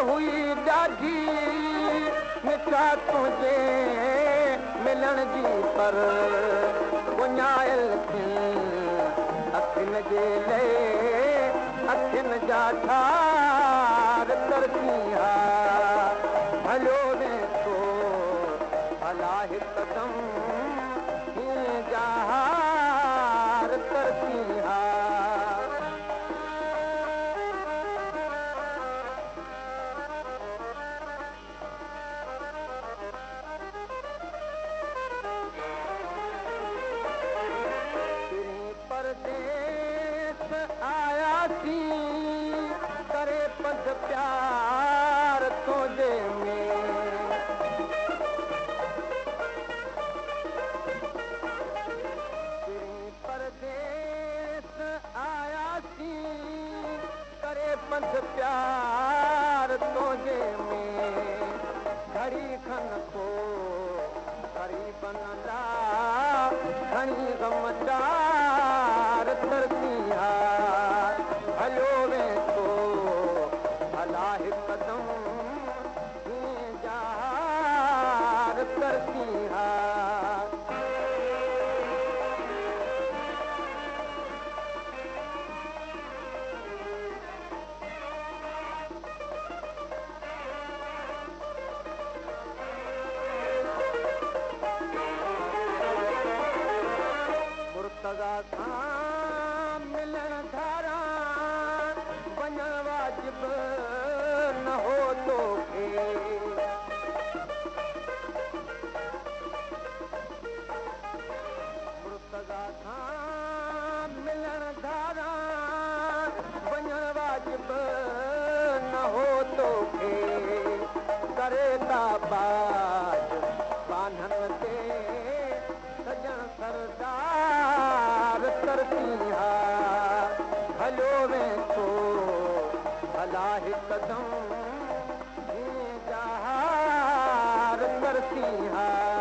हुई ॾाढी मिठा तुंहिंजे मिलण जी पर वञायल अखियुनि जे लए अखियुनि जा ठार तरसी हा हलियो वेठो भला हिकदम जार तरसी हा। परदेस आयासीं करे पंध प्यार तुंहिंजे में परदेस आयासीं करे पंध प्यार तुंहिंजे में घड़ी खन को ग़रीबनि लाइ खणी ग़म चार तरसी हा हलियो वेठो भला हिकदम जार तरसी हा। मुर्तज़ा सां मिलण धारा वञण वाजिब न हो तोखे मुर्तज़ा सां मिलण धारा वञण वाजिब न हो तोखे करे ता बाज बान्हनि ते सजण सरदार तरसी हा हलियो वेठो भला हिकदम जार तरसी हा।